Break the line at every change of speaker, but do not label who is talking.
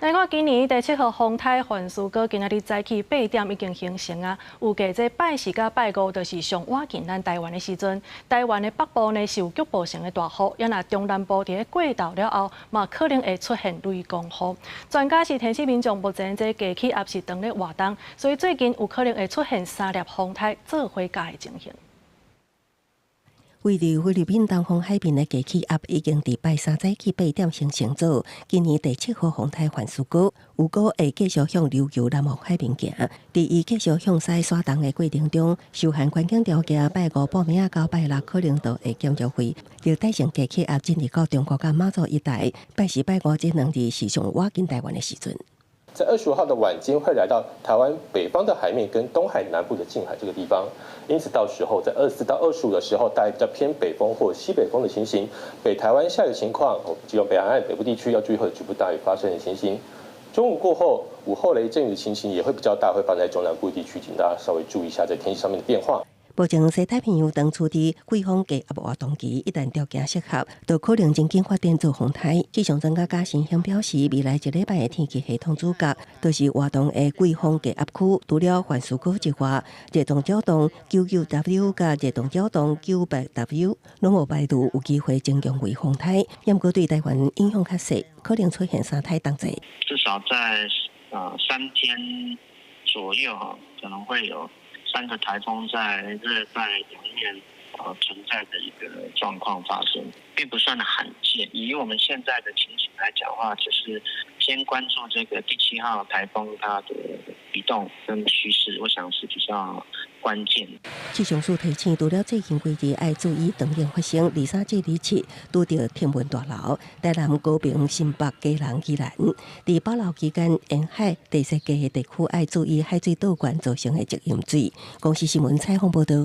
來看今年第七號風颱環蘇哥今仔日早起8點已經形成啊，預計這拜四佮拜五就是上倚近咱台灣的時陣。台灣的北部呢是有局部性的大雨，也若中南部佇咧過晝了後，嘛可能會出現雷公雨。專家是提醒民眾，目前這低氣壓是當咧活動，所以最近有可能會出現三粒風颱做伙來的情形。
位佇菲律賓東方海面的低氣壓已經佇拜三早起八點形成做今年第七號風颱環蘇哥，預估會繼續向琉球南方海面行。佇伊繼續向西徙動的過程中，受限環境條件，拜五晡暝仔到拜六可能就會減弱為熱帶性低氣壓進入到中國佮馬祖一帶。拜四、拜五這兩日是上倚近台灣的時陣。
在25號的晚間會來到台灣北方的海面跟東海南部的近海這個地方，因此到時候在24到25的時候，大概比較偏北風或西北風的情形，北台灣下雨情況，基隆北海岸北部地區要注意會有局部大雨發生的情形。中午過後，午後雷陣雨的情形也會比較大，會發生在中南部地區，請大家稍微注意一下在天氣上面的變化。
目前西太平洋當處佇季風低壓活動期，一旦條件適合，就可能真緊發展做風颱。氣象專家賈新興表示，未來一禮拜的天氣系統主角，就是活動的季風低壓區。除了環蘇哥之外，熱動擾動99W佮熱動擾動98W，攏無排除有機會增強為風颱，毋過對台灣影響較細，可能出現三颱同齊。
至少在3天左右，可能會有三個颱風在熱帶洋面存在的一個狀況發生，並不算罕見。以我們現在的情形來講的話，就是先關注這個第七號颱風它的移動跟趨勢，我想是比較關鍵。
氣象署提醒，除了最近幾日愛注意長冷發生，23至27拄著天文大樓，台南、高屏、新北、基隆、宜蘭，佇保留期間，沿海地勢低的地區愛注意海水倒灌造成的積淹水。公視新聞採訪報導。